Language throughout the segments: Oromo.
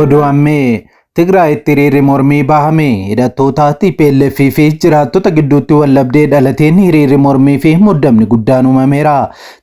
Oduu ammee Tigraayitti hiriirri mormii bahame. Hidhattoota TPLF fi jiraattota gidduutti waldhabdee dhalateen hiriirri mormii fi muddamni guddaan uumameera.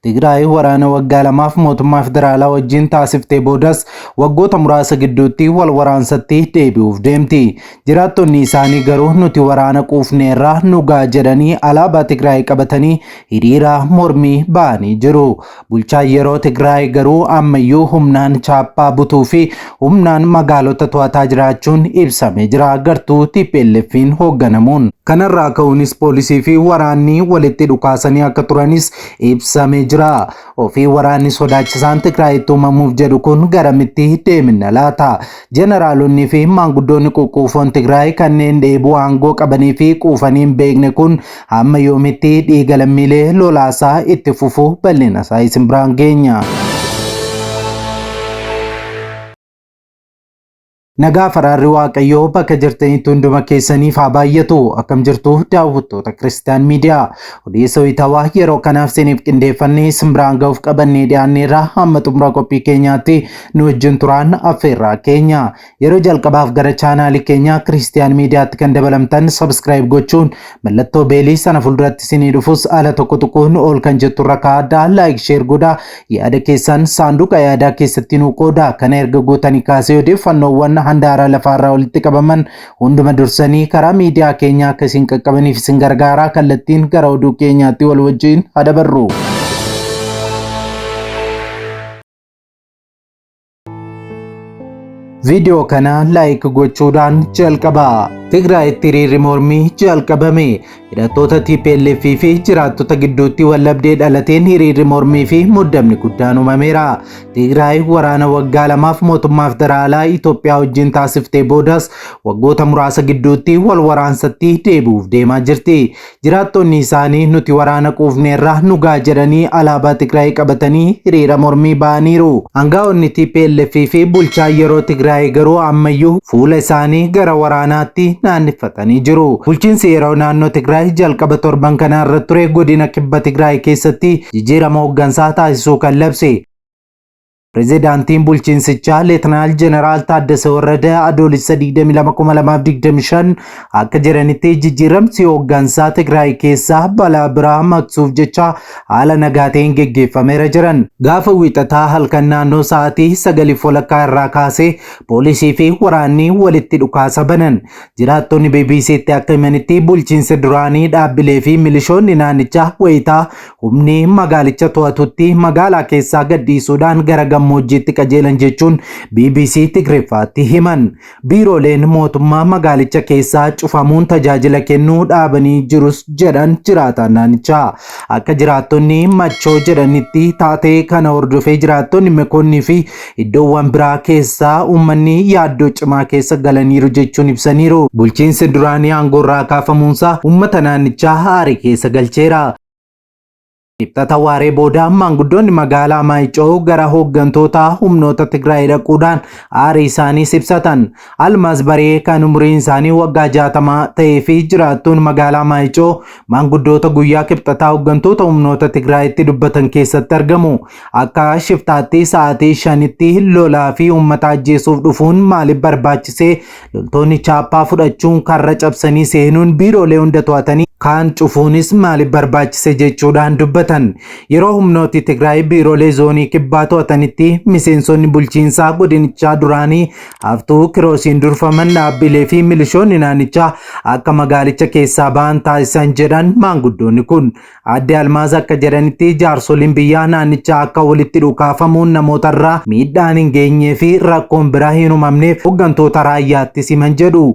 Tigraay waraana waggaa lamaaf mootummaa federaalaa wajjin taasiftee boodas waggoota muraasa gidduutti wal waraansatti deebi'uuf deemti. Jiraattonni isaanii garuu nuti waraana quufneerra nu ga'a jedhanii alaabaa Tigraay qabatanii hiriira mormii ba'anii jiru. Bulchaan yeroo Tigraay garuu ammayyuu humnaan chaappaa butuu fi humnaan magaalota to'ataa jiraachuun ibsamee jira gartuu TPLF'n hoogganamuun. Kanarraa ka'uunis poolisii fi waraanni walitti dhukaasanii akka turanis ibsamee jira. Ofii waraanni sodaachisaan Tigraayitti uumamuuf jedhu kun garamitti deeminna laata? Jeneraalonni fi maanguddoonni quqquufoon Tigraay kanneen dheebuu aangoo qabanii fi quufanii hin beekne kun hamma yoomitti dhiiga lammiilee lolaasaa itti fufu? Bal'ina isaa isin biraan geenya. Nagaa faraarri Waaqayyoo bakka jirtanitti hunduma keessaniif haa baay'atu. Akkam jirtu daawwattoota Kiristaan Miidiyaa? Odeessa wayitaawaa yeroo kanaaf isiniif qindeeffannee isin biraan ga'uuf qabannee dhiyaanneerra. Hamma xumura qophii keenyaatti nu wajjin turaan affeerraa keenya. Yeroo jalqabaaf gara chaanaalii keenya Kiristiyaan Miidiyaatti kan dabalamtan subscribe gochuun mallattoo beelii sana fuulduratti isinii dhufus ala tokko tuquun ol kan jettu irra kaa'adhaa. Like, share godhaa, yaada keessan saanduqa yaadaa keessatti nuu qoodaa. Kana erga gootanii kaasee odeeffannoowwan handaara lafaarraa walitti qabaman hunduma dursanii karaa miidiyaa keenyaa akka isin qaqqabaniif isin gargaaraa. Kallattiin gara oduu keenyaatti wal wajjin haa dabarru. Viidiyoo kana like gochuudhaan jalqabaa. Tigraayitti hiriirri mormii jalqabame. Hidhattoota TPLF fi jiraattota gidduutti waldhabdee dhalateen hiriirri mormii fi muddamni guddaan uumameera. Tigraay waraana waggaa lamaaf mootummaa federaalaa Itoophiyaa wajjin taasiftee boodas waggoota muraasa gidduutti wal waraansatti deebi'uuf deemaa jirti. Jiraattonni isaanii nuti waraana quufneerra nu ga'a jedhanii alaabaa Tigraay qabatanii hiriira mormii ba'aniiru. Angaa'onni TPLF fi bulchaan yeroo Tigraay garuu ammayyuu fuula isaanii gara waraanaatti naannifatanii jiru. Bulchiinsi yeroo naannoo Tigraay jalqaba torban kanaa irra ture godina kibba Tigraay keessatti jijjiirama hooggansaa taasisuu kan labse. Pirezidaantiin bulchiinsichaa Leetanaal Jeneraal Taaddasee Warrada Adoolessa 22,2025 akka jedhanitti, jijjiiramsi hooggansaa Tigraay keessaa balaa biraa maqsuuf jecha haala nagaa ta'een geggeeffameera jiran. Gaafa Wiixataa halkan naannoo sa'aatii 9:30 irraa kaasee poolisii fi waraanni walitti dhukaasa banan. Jiraattonni BBCtti akka himanitti, bulchiinsi duraanii dhaabbilee fi milishoonni naannichaa wayitaa humni magaalicha to'atutti magaalaa keessaa gadhiisuudhaan gara gammoojjiitti qajeelan jechuun BBC Tigriffaatti himan. Biirooleen mootummaa magaalicha keessaa cufamuun tajaajila kennuu dhaabanii jirus jedhan jiraataan naannichaa. Akka jiraattonni Machoo jedhanitti, taatee kana hordofee jiraattonni Mekonnii fi iddoowwan biraa keessaa uummanni yaaddoo cimaa keessa galaniiru jechuun ibsaniiru. Bulchiinsi duraanii aangoorraa kaafamuunsaa uummata naannichaa aarii keessa galcheera. Kibxata waaree booda maanguddoonni magaalaa Maayicoo gara hooggantoota humnoota Tigraay dhaquudhaan aarii isaaniis ibsatan. Almaaz Baree kan umuriin isaanii waggaa 60 ta'ee fi jiraattuun magaalaa Maayicoo maanguddoota guyyaa Kibxataa hooggantoota humnoota Tigraayitti dubbatan keessatti argamu. Akka shiftaatti sa'aatii 5tti lolaa fi uummata ajjeesuuf dhufuun maaliif barbaachisee? Loltoonni chaappaa fudhachuun karra cabsanii seenuun biiroolee hunda to'atanii kaan cufuunis maaliif barbaachise jechuudhaan dubbatan. Yeroo humnooti Tigraay biiroolee zoonii kibbaa to'atanitti miseensonni bulchiinsaa godinichaa duraanii Haftuu Kiroosiin durfaman dhaabbilee fi milishoonni naannichaa akka magaalicha keessaa ba'an taasisan jedhan maanguddoonni kun. Aadde Almaaz akka jedhanitti, jaarsoliin biyyaa naannichaa akka walitti dhukaafamuun namootarraa miidhaan hin geenyee fi rakkoon biraa hin uumamneef hoggantoota raayyaatti siman jedhu.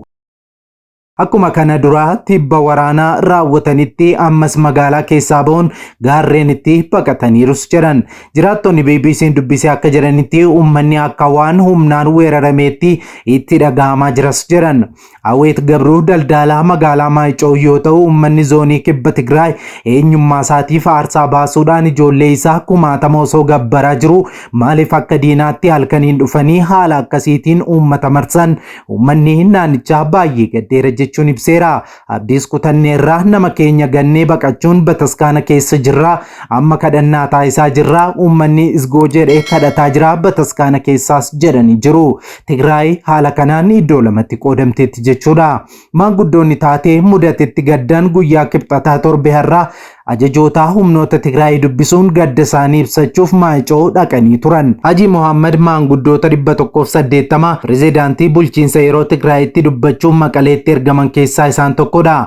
Akkuma kana duraa tibba waraanaa raawwatanitti ammas magaalaa keessaa ba'uun gaarreenitti baqataniirus jedhan. Jiraattonni BBC'n dubbise akka jedhanitti, uummanni akka waan humnaan weerarameetti itti dhaga'amaa jiras jedhan. Aweet Gabruu daldaalaa magaalaa Maayicoo yoo ta'u, uummanni zoonii kibba Tigraay eenyummaa isaatiif aarsaa baasuudhaan ijoollee isaa kumaatama osoo gabbaraa jiru maaliif akka diinaatti halkaniin dhufanii haala akkasiitiin uummata marsan? Uummanni naannichaa baay'ee gaddeera jechuun jechuun ibseera. Abdiis kutanneerra, nama keenya gannee baqachuun bataskaana keessa jirra. Amma kadhannaa taasisaa jirra. Uummanni isgoo jedhee kadhataa jira bataskaana keessaas jedhanii jiru. Tigraay haala kanaan iddoo lamatti qoodamteetti jechuudha. Maanguddoonni taatee mudatetti gaddan guyyaa Kibxataa torbe har'aa ajajoota humnoota Tigraay dubbisuun gadda isaanii ibsachuuf Maayicoo dhaqanii turan. Hajii Mohaammed maanguddoota 180 pirezidaantii bulchiinsa yeroo Tigraayitti dubbachuuf Maqaleetti ergaman keessaa isaan tokkodha.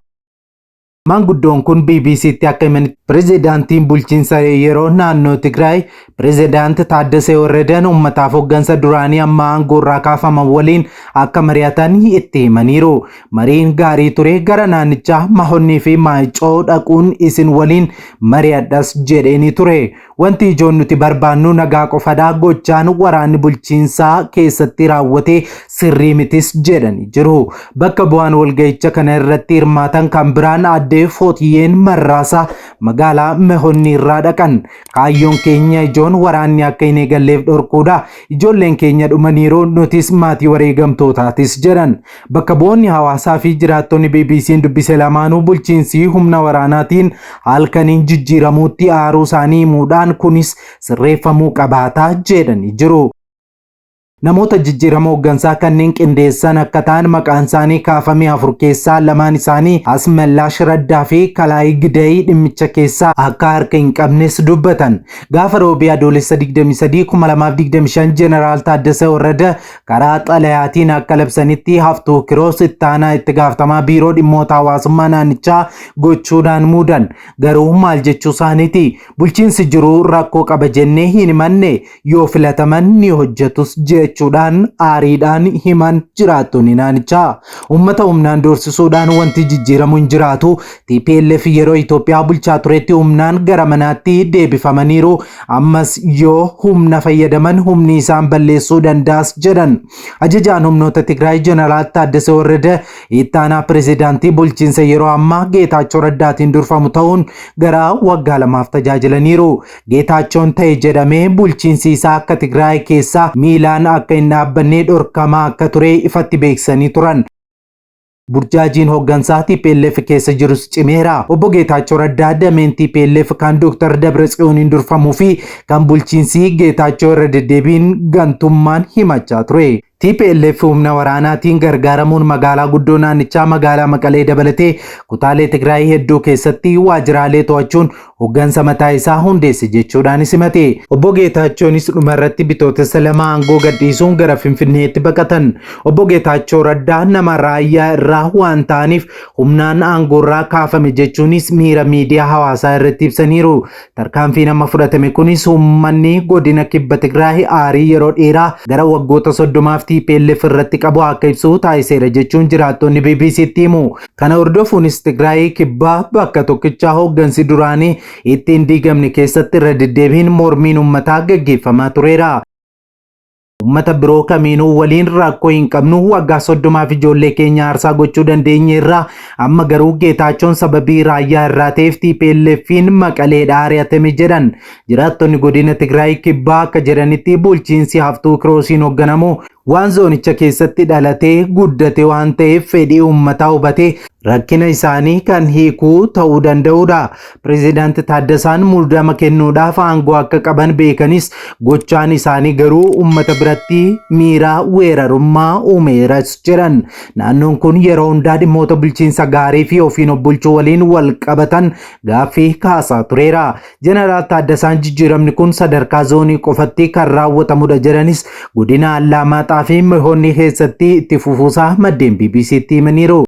Maanguddoon kun BBCtti akka himanitti pirezidaantiin bulchiinsa yeroo naannoo Tigraay pirezidaant Taaddasee Warradaan uummataaf hooggansa duraanii amma aangoo irraa kaafaman waliin akka mari'atan itti himaniiru. Mariin gaarii ture, gara naannichaa Mahonnii fi Maayicoo dhaquun isin waliin mari'adhas jedheeni ture. Wanti ijoon nuti barbaannu nagaa qofadha, gochaan waraanni bulchiinsaa keessatti raawwate sirrii mitis jedhanii jiru. Bakka bu'aan walga'icha kana irratti hirmaatan kan biraan addee Footiyyeen Marraasaa magaalaa Mahonnii irraa dhaqan. Kaayyoon keenya ijoon waraanni akka hin eegalleef dhorkuudha. Ijoolleen keenya dhumaniiru, nutis maatii wareegamtootaatis jedhan. Bakka bu'oonni hawaasaa fi jiraattonni BBC'n dubbise lamaanuu bulchiinsi humna waraanaatiin halkaniin jijjiiramuutti aaruu isaanii himuudhaan kunis sirreeffamuu qabaataa jedhanii jiru. Namoota jijjiirama hooggansaa kanneen qindeessan akka ta'an maqaan isaanii kaafamee afur keessaa lamaan isaanii Asmallaash Raddaa fi Kalaayii Gidayii dhimmicha keessaa akka harka hin qabnes dubbatan. Gaafa Roobii Adoolessa 23 2025 Jeneraal Taaddasee Warrada karaa xalayaatiin akka labsanitti Haftuu Kiroos ittaanaa itti gaafatamaa biiroo dhimmoota hawaasummaa naannichaa gochuudhaan muudan. Garuu maal jechuu isaaniiti? Bulchiinsi jiru rakkoo qaba jennee hin himanne, yoo filataman ni hojjetus jechuudhaan aariidhaan himan jiraattonni naannichaa. Uummata humnaan doorsisuudhaan wanti jijjiiramu hin jiraatu. TPLF yeroo Itoophiyaa bulchaa turetti humnaan gara manaatti deebifamaniiru. Ammas yoo humna fayyadaman humni isaan balleessuu danda'as jedhan. Ajajaan humnoota Tigraay Jeneraal Taaddasee Warrada ittaanaa pirezidaantii bulchiinsa yeroo ammaa Geetaachoo Raddaatiin durfamu ta'uun gara waggaa lamaaf tajaajilaniiru. Geetaachoon ta'e jedhamee bulchiinsi isaa akka Tigraay keessaa miilaan akka hin dhaabbanne dhorkamaa akka ture ifatti beeksisanii turan. Burjaajiin hooggansaa TPLF keessa jirus cimeera. Obbo Geetaachoo Raddaa dameen TPLF kan Dr. Dabratsiyooniin durfamuu fi kan bulchiinsi Geetaachoo irra deddeebiin gantummaan himachaa ture. TPLF humna waraanaatiin gargaaramuun magaalaa guddoo naannichaa magaalaa Maqalee dabalatee kutaalee Tigraay hedduu keessatti waajjiraalee to'achuun hooggansa mataa isaa hundeesse jechuudhaanis himate. Obbo Geetaachoonis dhumarratti bitootessa 2 aangoo gadhiisuun gara Finfinneetti baqatan. Obbo Geetaachoo Raddaa nama raayyaa irraa waan ta'aniif humnaan aangoorraa kaafame jechuunis miira miidiyaa hawaasaa irratti ibsaniiru. Tarkaanfiin amma fudhatame kunis uummanni godina kibba Tigraay aarii yeroo dheeraa gara waggoota 30f TPLF irratti qabu akka ibsu taasiseera jechuun jiraattonni BBCtti himu. Kana hordofuunis Tigraay kibbaa bakka tokkichaa hooggansi duraanii ittiin diigamne keessatti irra deddeebiin mormiin uummataa gaggeeffamaa tureera. Uummata biroo kamiinuu waliin rakkoo hin qabnu, waggaa 30f ijoollee keenya aarsaa gochuu dandeenyeerra, amma garuu Geetaachoon sababii raayyaa irraa ta'eef TPLF'n Maqaleedhaa ari'atame jedhan. Jiraattonni godina Tigraay kibbaa akka jedhanitti bulchiinsi Haftuu Kiroosiin hoogganamu waan zoonicha keessatti dhalatee guddate waan ta'eef fedhii uummataa hubatee rakkina isaanii kan hiikuu ta'uu danda'udha. Pireezidaanti Taaddasaan muudama kennuudhaaf aangoo akka qaban beekanis gochaan isaanii garuu uummata biratti miira weerarummaa uumeeras jedhan. Naannoon kun yeroo hundaa dhimmoota bulchiinsa gaarii fi ofiin of bulchuu waliin wal qabatan gaaffii kaasaa tureera. Jeneraal Taaddasaan jijjiiramni kun sadarkaa zoonii qofatti kan raawwatamudha jedhanis godina Allaamaaxaa fi Mihoonni keessatti itti fufuusaa maddeen BBCtti himaniiru.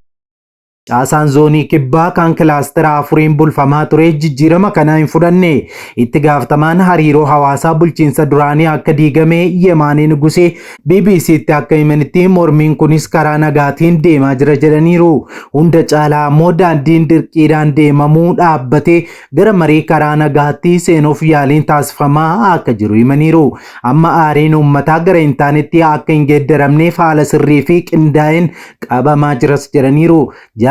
Caasaan zoonii kibbaa kan kilaastera afuriin bulfamaa ture jijjiirama kana hin fudhanne. Itti gaafatamaan hariiroo hawaasaa bulchiinsa duraanii akka diigame Yemaanee Nugusee BBCtti akka himanitti mormiin kunis karaa nagaatiin deemaa jira jedhaniiru. Hunda caalaa ammoo daandiin dirqiidhaan deemamuu dhaabbatee gara marii karaa nagaatti seenuuf yaaliin taasifamaa akka jiru himaniiru. Amma aariin uummataa gara hin taanetti akka hin geeddaramneef haala sirrii fi qindaa'een qabamaa jiras jedhaniiru.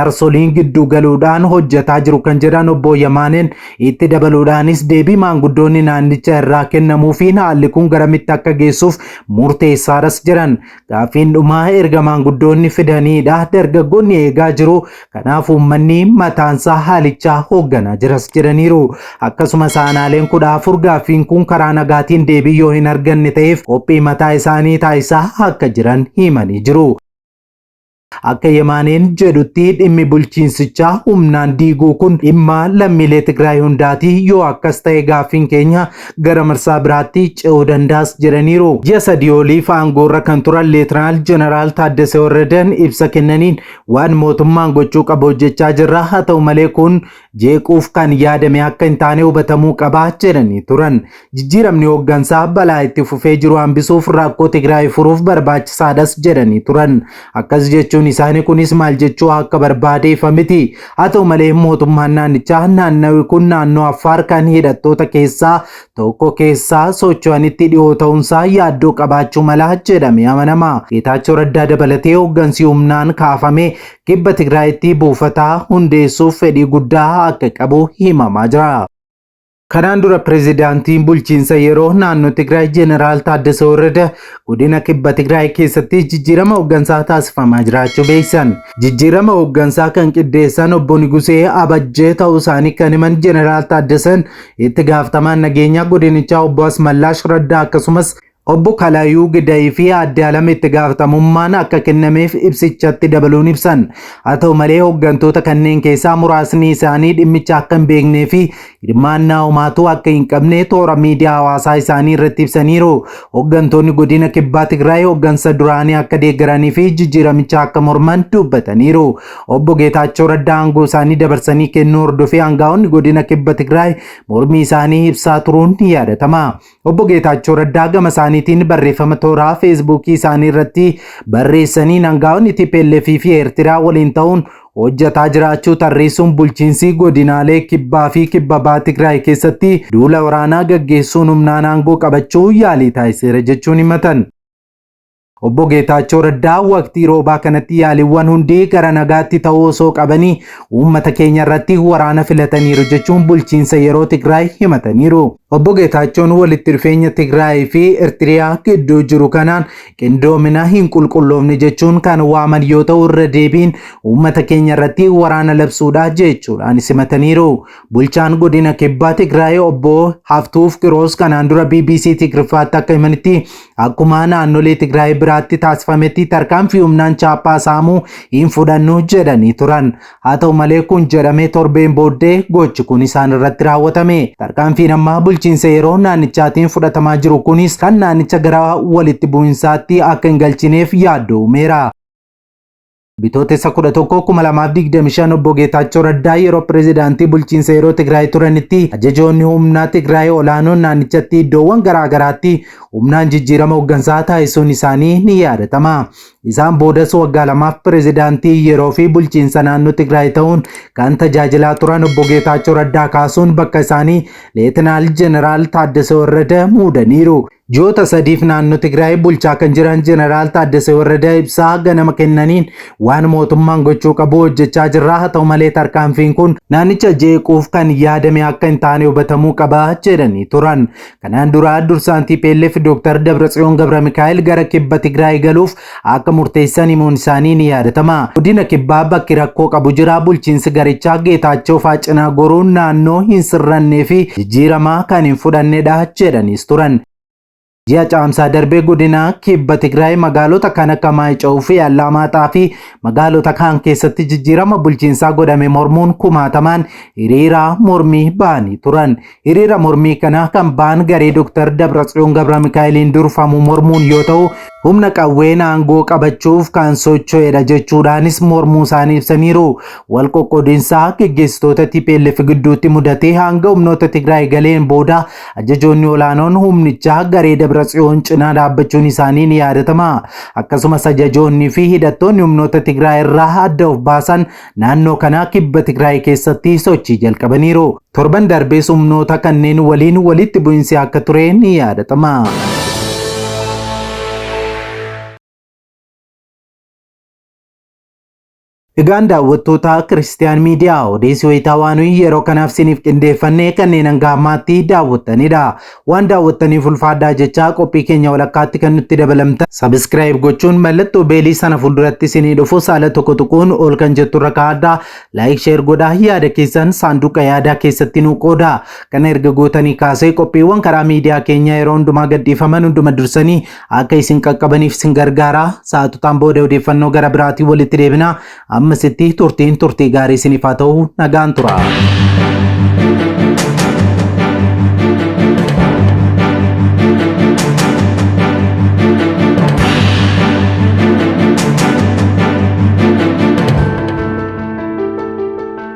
Jaarsoliin gidduu galuudhaan hojjetaa jiru kan jedhan obbo Yamaaneen itti dabaluudhaanis deebii maanguddoonni naannicha irraa kennamuufiin haalli kun garamitti akka geessuuf murteessaadhas jedhan. Gaaffiin dhumaa erga maanguddoonni fidaniidha. Dargaggoonni eegaa jiru. Kanaaf uummanni mataansaa haalichaa hoogganaa jiras jedhaniiru. Akkasumas aanaaleen 14 gaaffiin kun karaa nagaatiin deebii yoo hin arganne ta'eef qophii mataa isaanii taasisaa akka jiran himanii jiru. Akka Yemaaneen jedhutti dhimmi bulchiinsichaa humnaan diiguu kun dhimma lammiilee Tigraay hundaati. Yoo akkas ta'e gaaffiin keenya gara marsaa biraatti ce'uu danda'as jedhaniiru. Ji'a 3 oliif aangoorra kan turan Leetinaal Jeneraal Taaddasee Warradan ibsa kennaniin waan mootummaan gochuu qabu hojjechaa jirra. Haa ta'u malee kun jeequuf kan yaadame akka hin taane hubatamuu qaba jedhanii turan. Jijjiiramni hooggansaa balaa itti fufee jiru hambisuuf rakkoo Tigraay furuuf barbaachisaadhas jedhanii turan. Akkas jechuun isaanii kunis maal jechuu akka barbaade ifa miti. Haa ta'u malee mootummaan naannichaa naannawi kun naannoo Affaar kan hidhattoota keessaa tokko keessaa socho'anitti dhiyoo ta'uunsaa yaaddoo qabaachuu mala jedhamee amanama. Geetaachoo Raddaa dabalatee hooggansi humnaan kaafame Kibba Tigraayitti buufata hundeessuuf fedhii guddaa akka qabu himamaa jira. Kanaan dura pirezidaantiin bulchiinsa yeroo naannoo Tigraay Jeneraal Taaddasee Warrada godina Kibba Tigraay keessatti jijjiirama hooggansaa taasifamaa jiraachuu beeksisan. Jijjiirama hooggansaa kan qindeessan obbo Nigusee Abajjee ta'uu isaanii kan himan Jeneraal Taaddaseen itti gaafatamaan nageenyaa godinichaa obbo Asmallaash Raddaa akkasumas Obbo Kalaayuu Gidayii fi Aadde Alam itti gaafatamummaan akka kennameef ibsichatti dabaluun ibsan. Haa ta'u malee hooggantoota kanneen keessaa muraasni isaanii dhimmicha akka hin beeknee fi hirmaannaa homaatuu akka hin qabne toora miidiyaa hawaasaa isaanii irratti ibsaniiru. Hooggantoonni godina Kibbaa Tigraay hooggansa duraanii akka deeggaranii fi jijjiiramicha akka morman dubbataniiru. Obbo Geetaachoo Raddaa aangoo isaanii dabarsanii kennuu hordofee aangaa'onni godina Kibba Tigraay mormii isaanii ibsaa turuun ni yaadatama. Obbo Geetaachoo Raddaa gama isaaniitiin barreeffama tooraa Feesbuukii isaanii irratti barreessaniin aangaa'onni TPLF fi Eertiraa waliin ta'uun hojjetaa jiraachuu tarreessuun bulchiinsi godinaalee Kibbaa fi Kibba Baha Tigraay keessatti duula waraanaa gaggeessuun humnaan aangoo qabachuu yaalii taasiseera jechuun himatan. Obbo Geetaachoo Raddaa waqtii roobaa kanatti yaaliiwwan hundi gara nagaatti ta'uu osoo qabanii uummata keenya irratti waraana filataniiru jechuun bulchiinsa yeroo Tigraay himataniiru. Obbo Geetaachoon walitti dhufeenya Tigraay fi Eertiriyaa gidduu jiru kanaan qindoomina hin qulqulloofne jechuun kan waaman yoo ta'u irra deebiin uummata keenya irratti waraana labsuudha jechuudhaan simataniiru. Bulchaan godina Kibbaa Tigraay obbo Haftuuf Qiroos kanaan dura BBC Tigriffaatti akka himanitti akkuma naannolee Tigraay biraatti taasifametti tarkaanfii humnaan chaappaa saamuu hin fudhannu jedhanii turan. Haa ta'u malee kun jedhamee torbeen booddee gochi kun isaan irratti raawwatame. Tarkaanfiin ammaa bulchiinsa yeroo naannichaatiin fudhatamaa jiru kunis kan naannicha gara walitti bu'insaatti akka hin galchineef yaaddoo uumeera. Bitootessa 11, 2025 obbo Geetaachoo Raddaa yeroo pirezidaantii bulchiinsa yeroo Tigraay turanitti ajajoonni humnaa Tigraay olaanoon naannichatti iddoowwan garaa garaatti humnaan jijjiirama hooggansaa taasisuun isaanii ni yaadatama. Isaan boodas waggaa 2f pirezidaantii yeroo fi bulchiinsa naannoo Tigraay ta'uun kan tajaajilaa turan obbo Geetaachoo Raddaa kaasuun bakka isaanii Leetinaal Jeneraal Taaddasee Warrada muudaniiru. Ji'oota 3f naannoo Tigraay bulchaa kan jiran Jeneraal Taaddasee Warrada ibsaa ganama kennaniin waan mootummaan gochuu qabu hojjechaa jirra. Haa ta'u malee tarkaanfiin kun naannicha jeequuf kan yaadame akka hin taane hubatamuu qaba jedhanii turan. Kanaan dura dursaan TPLF Dr. Dabratsiyoon Gabramikaa'el gara kibba Tigraay galuuf akka murteessan himuun isaanii ni yaadatama. Godina Kibbaa bakki rakkoo qabu jira. Bulchiinsi garichaa Geetaachoo fa'aa cinaa goruun naannoo hin sirrannee fi jijjiiramaa kan hin fudhannedha jedhaniis turan. Ji'a Caamsaa darbee godina Kibba Tigraay magaalota kan akka Maayica'uu fi Allaamaaxaa fi magaalota kaan keessatti jijjiirama bulchiinsaa godhame mormuun kumaatamaan hiriira mormii ba'anii turan. Hiriira mormii kana kan ba'an garee Dr. Dabratsiyoon Gabramikaa'eliin durfamu mormuun yoo ta'u, humna qawween aangoo qabachuuf kan socho'edha jechuudhaanis mormuu isaanii ibsaniiru. Wal qoqqoodinsaa geggeessitoota TPLF gidduutti mudatee hanga humnoota Tigraay galeen booda ajajoonni olaanoon humnichaa garee Dabratsiyoon cinaa dhaabbachuun isaanii ni yaadatama. Akkasumas ajajoonni fi hidhattoonni humnoota Tigraay irraa adda of baasan naannoo kanaa Kibba Tigraay keessatti sochii jalqabaniiru. Torban darbees humnoota kanneen waliin walitti bu'insi akka ture ni yaadatama. Egaan daawwattoota Kiristiyaan Miidiyaa, odeessi wayitaa waan yeroo kanaaf siniif qindeeffannee kanneen hanga ammaatti daawwattanidha. Waan daawwattaniif ulfaadhaa jechaa, qophii keenya walakkaatti kan nutti dabalamtan subscribe gochuun mallattoo bell sana fuulduratti isinii dhufu saala tokko tuquun ol kan jettu irra kaa'adhaa. Like, share godhaa, yaada keessan saanduqa yaadaa keessatti nu qoodaa. Kana erga gootanii kaasee qophiiwwan karaa miidiyaa keenyaa yeroo hundumaa gadhiifaman hunduma dursanii akka isin qaqqabaniif isin gargaara. Sa'aatotaan booda odeeffannoo gara biraatiin walitti deebina. Ammasitti turtiin turtii gaarii isiniif haa ta'u, nagaan tura.